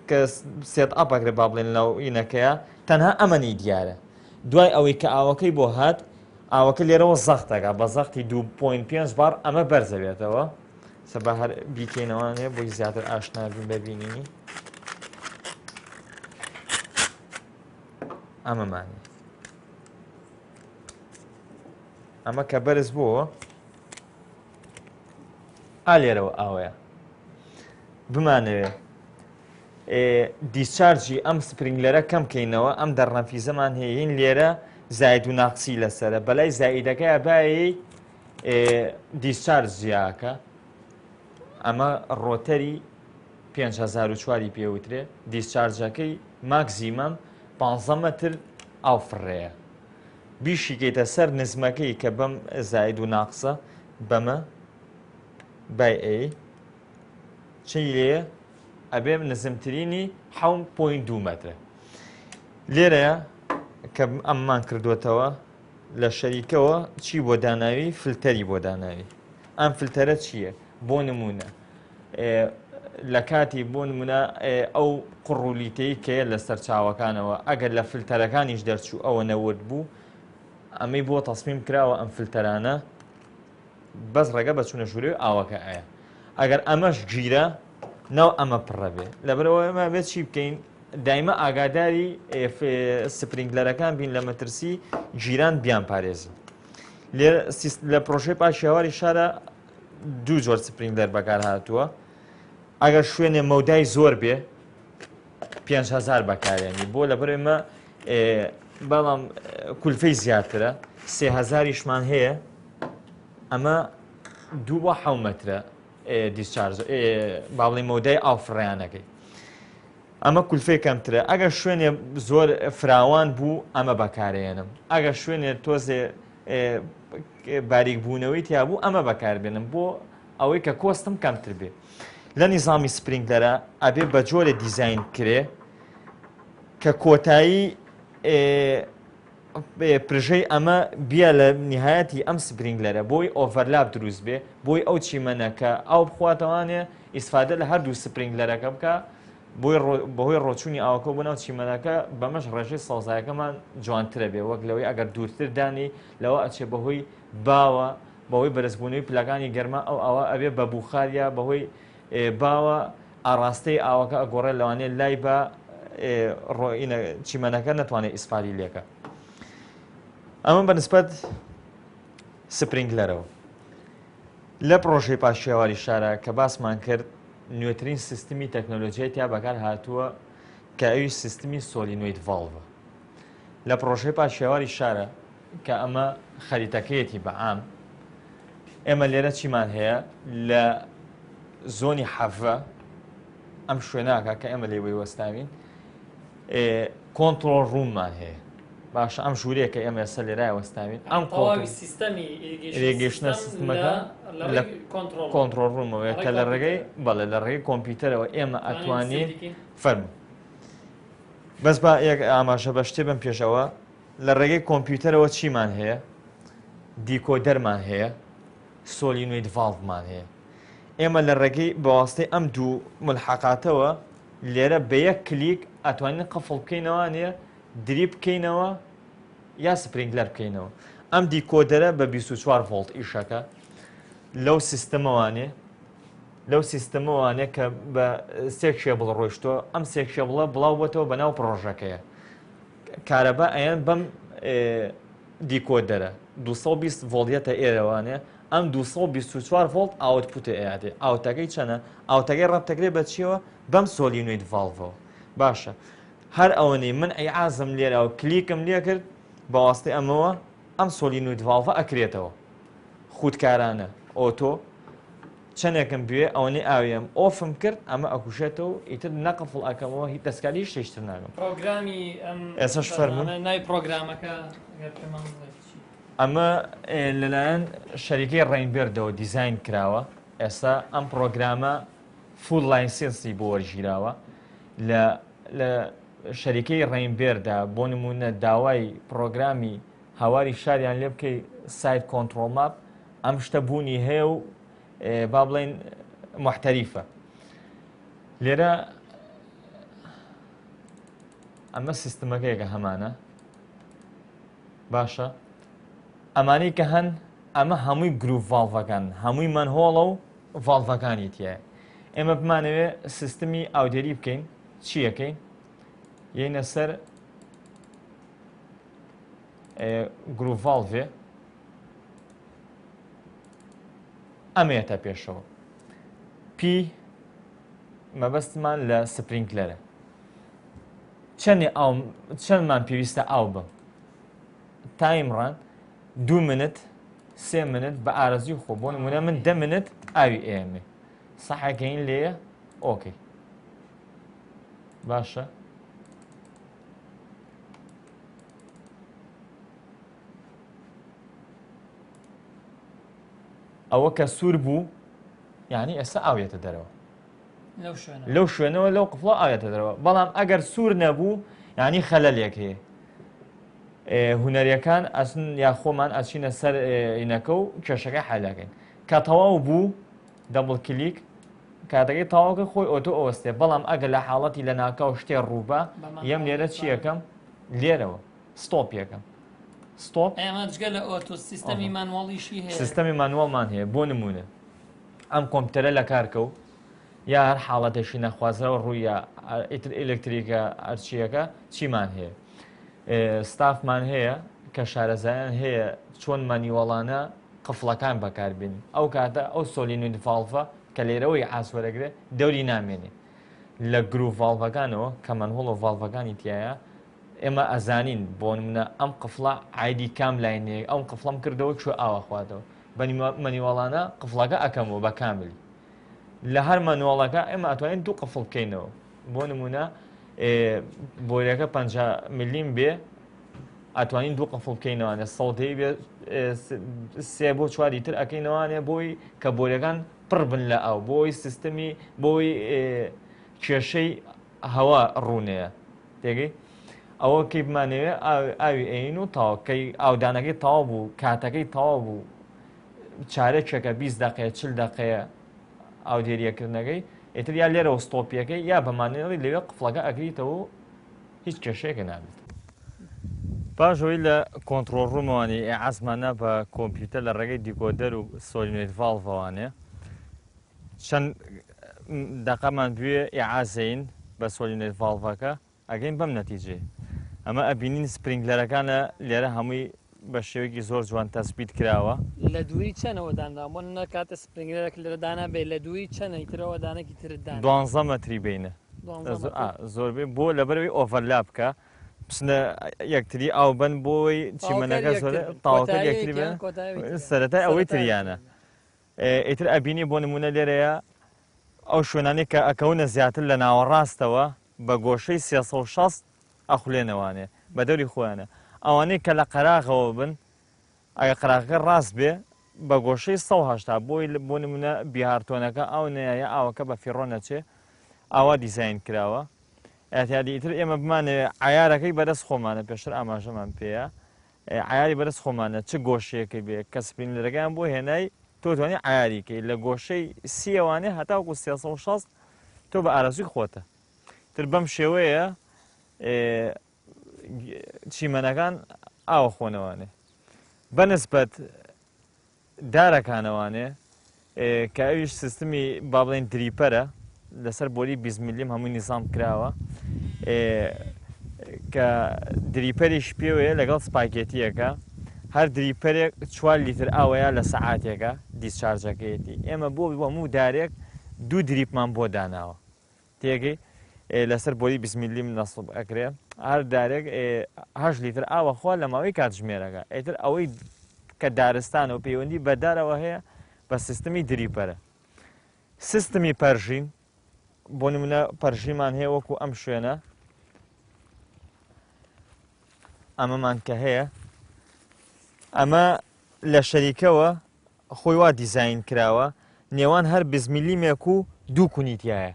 کە set up ئەکرێ با بڵێن لەناو ئینەکەیە تەنها ئەمەنی دیارە. دوای ئەوەی کە ئاوەکەی بۆ هات ئاوەکە لێرەوە زەختەکە بە زەختی دوو point پێنج بار ئەمە بەرزەبێتەوە. سەبا هەر بیکەینەوانێ بۆی زیاتر ئاشنا بین بەبینینی. ئەمەمانێ ئەمە کە بەرز بووە ئا لێرەوە ئاوەیە. بمانەوێ discharge ی ئەم sprinkler ە کەم کەینەوە، ئەم دەرنەفیزەمان هەیەین لێرە زاید و ناقسی لەسەرە، بەلای زایدەکەی بای discharge زیاکە. ئەمە rotor ی 5004 پێوترێ، discharge ەکەی maximum 15 مەتر ئاو فڕێیە. بیشیکەیتە سەر نزمەکەی کە بەم زاید و ناقسە بەمە بای ئەی چی لێ ئەبێ نزمترینی حەوت point دوو مەترە. لێرەیە کە ئەممان کردوێتەوە لە شەریکەوە چی بۆ داناوی؟ فلتەری بۆ داناوی. ئەم فلتەرە چییە؟ بۆ نمونە. لە کاتی بۆ نمونە ئەو قڕولیتەی کە لە سەرچاوەکانەوە ئەگەر لە فلتەرەکانیش دەرچوو ئەوە نەورد بوو ئەمەی بۆ تەسمیم کراوە ئەم فلتەرانە بەس ڕێگە بە چوونە ژوورەوەی ئاوەکە ئەیە ئەگەر ئەمەش گیرە ناو ئەمە پڕە بێ لەبەرەوە ئێمە بێت چی بکەین دایمە ئاگاداری سپرینگلەرەکان بین لە مەترسی گیران بیان پارێزین لە پرۆژەی پاشیاواری شارە دوو جۆر سپرینگلەر بەکار هاتووە ئەگەر شوێنێ مەودای زۆر بێ 5هزار بەکارێنی بۆ لەبەر ئێمە بەڵام کولفەی زیاترە سێهزاریشمان هەیە ئەمە دوو بۆ حەو مەترە discharge با بڵێین مەودای ئاو فڕیانەکەی ئەمە کولفەی کەمترە ئەگەر شوێنێ زۆر فراوان بوو ئەمە بەکارێنم ئەگەر شوێنێ تۆزێ باریک بوونەوەی تیا بوو ئەمە بەکاربێنم بۆ ئەوەی کە cost م کەمتر بێ لە نیزامی sprinkler ە ئەبێ بە جۆرە دیزین کرێ کە کۆتایی پرژەی ئەمە بیە لە نیهایەتی ئەم sprinkler ە بۆی overlap دروست بێ بۆی ئەو چیمەنە کە ئاو بخواتەوانێ ئیسفادە لە هەردوو sprinkler ەکە بکە بۆی بەهۆی ڕۆچوونی ئاوەکە بۆ ناو چیمەنەکە بەمەش ڕێژەی سەوزایەکەمان جوانترە بێ وەک لەوەی ئەگەر دوورتر دانی لەوە ئەچێ بەهۆی باوە بەهۆی بەرزبوونەوەی پلەکانی گەرما ئەو ئاوە ئەبێ بە بوخاریا بەهۆی باوە ئاڕاستەی ئاوەکە ئەگۆڕێت لەوانەیە لای بە چیمەنەکە نەتوانێت ئیسفادی لێکە ئەمە بە نسبەت sprinkler ەوە لە پرۆژەی پاشیاواری شارە کە باسمان کرد نوێترین سیستمی تەکنۆلۆژیای تیا بەکار هاتووە کە ئەوی سیستمی solenoid valve ە لە پرۆژەی پاشیاواری شارە کە ئەمە خەریتەکەیەتی بە عام ئێمە لێرە چیمان هەیە لە zone ی حەڤە ئەم شوێناکە کە ئێمە لێوەی وەستاوین control room مان هەیە باشە ئەم ژوورەیە کە ئێمە ئێستا لێرای وەستاوین ئەم تەواوی سیستەمی irrigation ە سیستمەکە لە control room ەوەیە کە لە ڕێگەی بەڵێ لە ڕێگەی کۆمپیوتەرەوە ئێمە ئەتوانین فەرموو بەس با یەک ئاماژە بە شتێ بم پێشەوە لە ڕێگەی کۆمپیوتەرەوە چیمان هەیە؟ decoder مان هەیە، solenoid valve مان هەیە. ئێمە لە ڕێگەی بەواستەی ئەم دوو ملحقاتەوە لێرە بە یەک کلیک ئەتوانین قفڵ بکەینەوانێ drip بکەینەوە یا sprinkler بکەینەوە. ئەم decoder ە بە 24 ڤۆڵت ئیشەکە لەو سیستمەوانێ لەو سیستمەوانێ کە بە سێ cable ڕۆیشتووە ئەم سێ cable ە بڵاو بۆتەوە بە ناو پڕۆژەکەیە. کارەبا ئەیەن بەم decoder ە 220 ڤۆڵت یەتە ئێرەوانێ ئەم 224 ڤۆڵت output ە ئەیاتێ out ەکەی چەنە out ەکەی ڕەبتەکرێ بە چیەوە بەم solenoid valve ەوە باشە هەر ئەوەنەی من ئەیعازم لێرە و کلیکم لێ کرد بە واسطەی ئەمەوە ئەم solenoid valve ە ئەکرێتەوە خودکارانە auto چەنێکم بوێ ئەوەنەی ئاویم off م کرد ئەمە ئەکوژێتەوە ئیتر نە قفڵ ئەکەمەوە هیچ دەستکاری هیچ شتێکی تر ناکەم. پرۆگرامی ئەم ئێسەش فەرموون. بەرنامە ناوی پرۆگرامەکە ئەگەر پێمان بڵێیت چی؟ ئەمە لەلایەن شەریکەی ڕەینبێردەوە دیزاین کراوە ئێستا ئەم پرۆگرامە full license ی بۆ وەرگیراوە لە لە شەریکەی ڕەینبێردا بۆ نمونە داوای پرۆگرامی هاواری شاریان لێ بکەی site control map ئەم شتە بوونی هەیە و با بڵێین محتەریفە لێرە ئەمە سیستمەکەیە کە هەمانە باشە ئەمانەی کە هەن ئەمە هەمووی گروپ valve ەکان هەمووی manhole ە و valve ەکانی تایە ئێمە بمانەوێ سیستمی ئاودێری بکەین چیەکەین یەینە سەر گروپ valve ێ ئەمەیەتە پێشەوە پی مەبەستمان لە sprinkler ە چەندێ ئاو چەندمان پێویستە ئاو بم time ڕان دوو منت سێ منت بە ئارەزوی خۆ بۆ نمونە من دە منت ئاوی ئێمێ سەحەکەین لێیە okay باشە ئەوە کە سوور بوو یعنی ئێستا ئاوێتە دەرەوە لەو شوێنەوە لەو قفڵە ئاوێتە دەرەوە بەڵام ئەگەر سوور نەبوو یعنی خەلەلێک هەیە هونەریەکان ئەسن یا خۆمان ئەچینە سەر ئینەکە و کێشەکە حلەکەین کە تەواو بوو double click. کاتەکەی تەواو کرد خۆی auto ئەوەستێ بەڵام ئەگەر لە حاڵەتی لە ناکاو شتێ ڕووبا یەم لێرە چیەکەم لێرەوە stop یەکەم stop. ئێمە جگە لە auto سیستەمی manual یشی هەیە. سیستەمی manual مان هەیە بۆ نمونە ئەم کۆمپیوتەرە لە کار کەوت یا هەر حاڵەتێکی نەخوازراوە ڕوویە ئیتر ئەلکتریکە هەرچیەکە چیمان هەیە ستافمان هەیە کە شارەزایان هەیە چۆن manual انە قفڵەکان بەکاربێنین ئەو کاتە ئەو solenoid valve ە کە لێرەوەی ئاس وەرەگرێ دەوری نامێنێ لە globe valve ەکانەوە کە manhole و valve ەکانی تایە ئێمە ئەزانین بۆ نمونە ئەم قفڵە عایدی کام line ەیە ئەم قفڵەم کردەوە کوێ ئاوا خواتەوە بە manual انە قفڵەکە ئەکەمەوە بە کاملی لە هەر manual ەکە ئێمە ئەتوانین دوو قفڵ بکەینەوە بۆ نمونە بۆریەکە 50 ملیم بێ ئەتوانین دوو قفڵ بکەینەوانێ سەوتەی بێ سێ بۆ چواری تر ئەکەینەوانێ بۆی کە بۆریەکان پڕ بن لە ئاو بۆی سیستمی بۆی کێشەی هەوا ڕوونەیە تێگەی ئەوە کەی بمانەوێ ئاوی ئەین و تاو کەی ئاودانەکەی تەواو بوو کاتەکەی تەواو بوو چارەکێکە 20 دقەیە 40 دقەیە ئاودێریەکردنەکەی ئیتر یا لێرەوە stop یەکەی یا بە manual ی لەوێ قفڵەکە ئەگریتەوە و هیچ کێشەیەکە نابێت. پاش ئەوەی لە control room ەوانی ئیعازمان نا بە کۆمپیوتەر لە ڕێگەی decoder و solenoid valve ەوانێ چەند دەقەمان بوێ ئیعازەین بە solenoid valve ەکە ئەگەین بەم نەتیجەیە. ئەمە ئەبینین sprinkler ەکانە لێرە هەمووی بە شێوەیەکی زۆر جوان تەسبیت کراوە. لە دووری چەنەوە دانراوە؟ بۆ نمونە کاتێ sprinkler ێک لێرە دانا بێ لە دووری چەنە ئیترەوە دانێکی ترت دانا؟ دوانزە مەتری بینە. دوانزە مەتر؟ زۆربەی بۆ لەبەرئەوەی overlap کە بچنە یەکتری ئاو بەن بۆی چیمەنەکە زۆر تاوەکەر یەکتری بن سەرەتای ئەوەی تریانە. ئیتر ئەبینی بۆ نمونە لێرەیە ئەو شوێنانەی کە ئەکەونە زیاتر لە ناوەڕاستەوە بە گۆشەی 360 ئەخولێنەوانێ بە دەوری خۆیانە ئەوانەی کە لە قەراغەوە بن ئەگە قەراغەکە ڕاست بێ بە گۆشەی 180 بۆی بۆ نمونە بیهارتۆنەکە ئاو نەیە یا ئاوەکە بە فیڕۆ نەچێ ئاوا دیزاین کراوە ئەتیادی ئیتر ئێمە بمانەوێ عیارەکەی بەدەست خۆمانە پێشتر ئاماژەمان پێیە عەیاری بەدەست خۆمانە چ گۆشەیەکەی بێ کە sprinkler ەکەیان بۆ هێنای تۆ توانی عەیاری کەی لە گۆشەی سیەوانێ هەتاوەکو 360 تۆ بە ئارەزوی خۆتە تر بەم شێوەیە چیمەنەکان ئاوە خۆنەوانێ بەنسبەت دارەکانەوانێ کە ئەویش سیستمی با بڵێین dripper ە لەسەر بۆری 20 ملیم هەمووی نیزام کراوە کە dripper یش پێوەیە لەگەڵ spaghetti یەکە هەر dripper ێک 4 لیتر ئاوەیە لە سەعاتێکە discharge ەکەیەتی ئێمە بۆ هەموو دارێک دوو drip مان بۆ داناوە تێگەی لەسەر بۆری 20 ملیم نەسب ئەکرێ هەر دارێک 8 لیتر ئاوە خوا لە ماوەی کاتژمێرەکە ئیتر ئەوەی کە دارستانە و پەیوەندی بە دارەوە هەیە بە سیستمی dripper ە سیستمی پەرژین بۆ نمونە پەرژیمان هەیە وەکو ئەم شوێنە ئەمەمان کە هەیە ئەمە لە شەریکەوە خۆی وا دیزاین کراوە نێوان هەر بیست ملیمێک و دوو کونی تایە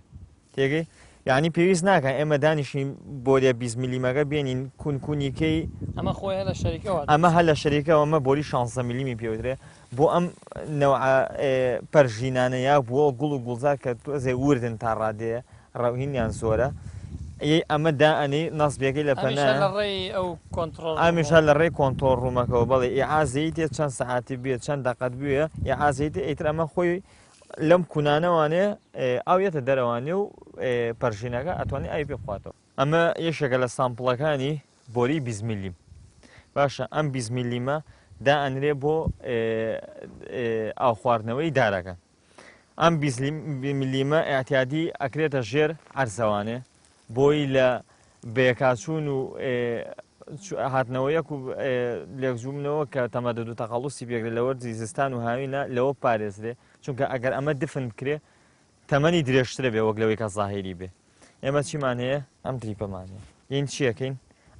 تێگەی یعنی پێویست ناکە ئێمە دانیشین بۆریە 20 ملیمەکە بێنین کون کونیکەی ئەمە خۆی هەر لە شەریکەوە ئەمە هەر لە شەریکەوە ئەمە بۆری 16 ملیمی پێوترێ بۆ ئەم نەوعە پەرژینانە یا بۆ گوڵ و گوڵزار کە تۆزێ وردن تا ڕادەیە ڕەوهینیان زۆرە ی ئەمە دائەنێی نەسبیەکەی لە پەنا ئەمیش هەر لە ڕێی ئەو کۆنتڕۆڵ ئەمیش هەر لە ڕێی control room ەکەوە بەڵێ ئیعازەی تێ چەند سەعاتی بوێ چەند دەقەت بوێ ئیعازەی تێ ئیتر ئەمە خۆی لەم کونانەوانێ ئاو یەتە دەرەوانێ و پەرژینەکە ئەتوانێ ئاوی پێ بخواتەوە. ئەمە یەکێکە لە sample ەکانی بۆری 20 ملیم باشە ئەم 20 ملیمە دائەنرێ بۆ ئاو خواردنەوەی دارەکان ئەم 20 ملیمە ئیعتیادی ئەکرێتە ژێر عەرزەوانێ بۆی لە بەیەکاچوون و هاتنەوە یەک و لێکجوومنەوە کە تەمەدد و تەقەڵوسی پێکرێت لە وەرزی زستان و هاوینە لەوە پارێزرێ چونکە ئەگەر ئەمە دفن بکرێ تەمەنی درێژترە بێ وەک لەوەی کە زاهیری بێ ئێمە چیمان هەیە ئەم drip ەمان هەیە یین چیەکەین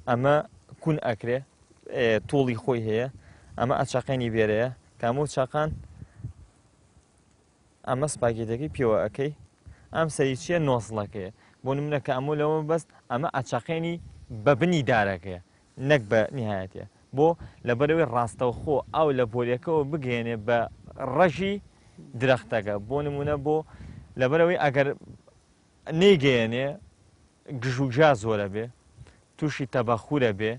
ئەمە کون ئەکرێ توڵی خۆی هەیە ئەمە ئەچەقێنی بێرەیە کامۆ چاقان ئەمە سپاگێتەکەی پێوە ئەکەی ئەم سەری چیە nozzle ەکەیە بۆ نمونە کە ئەمە لەوە بەست ئەمە ئەچەقێنی بە بنی دارەکەیە نەک بە نیهایەتە بۆ لەبەرەوەی ڕاستەوخۆ ئاو لە بۆریەکەوە بگەێنێ بە ڕەژی درەختەکە بۆ نمونە بۆ لەبەرئەوەی ئەگەر نەیگەیەنێ گژوگیا زۆرە بێ تووشی تەبەخورە بێ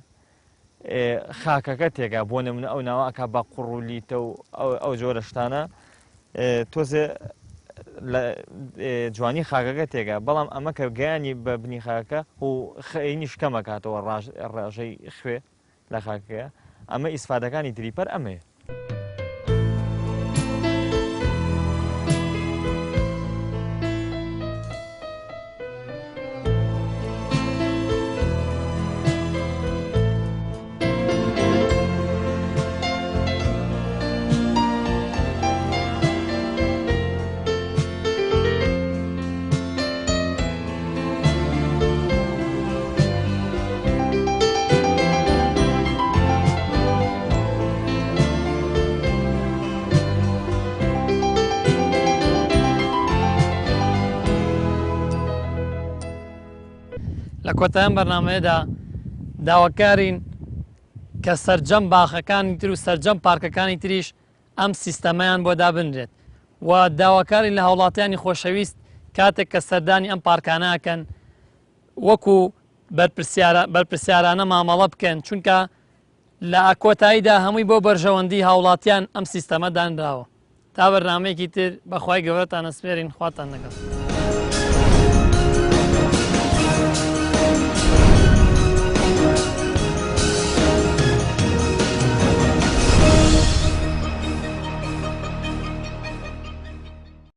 خاکەکە تێکا بۆ نمونە ئەو ناوە ئەکا بە قوڕ و لیتە و ئەو جۆرە شتانە تۆزێ جوانی خاکەکە تێکا بەڵام ئەمە کە گەیانی بە بنی خاکە و خەینیش کەمەکاتەوە ڕاژەی خوێ لە خاکەکەیە ئەمە ئیسفادەکانی dripper ئەمەیە. لە کۆتای ئەم بەرنامەیەدا داواکارین کە سەرجەم باخەکانی تر و سەرجەم پارکەکانی تریش ئەم سیستەمەیان بۆ دابنرێت و داواکارین لە هاوڵاتیانی خۆشەویست کاتێک کە سەردانی ئەم پارکانە ئەکەن وەکو بەرپرسیارانە مامەڵە بکەن چونکە لە کۆتاییدا هەمووی بۆ بەرژەوەندی هاوڵاتیان ئەم سیستەمە دانراوە تا بەرنمەیەکی تر بەخوای گەورەتان ئەسپێرین خواتان لەگەڵ.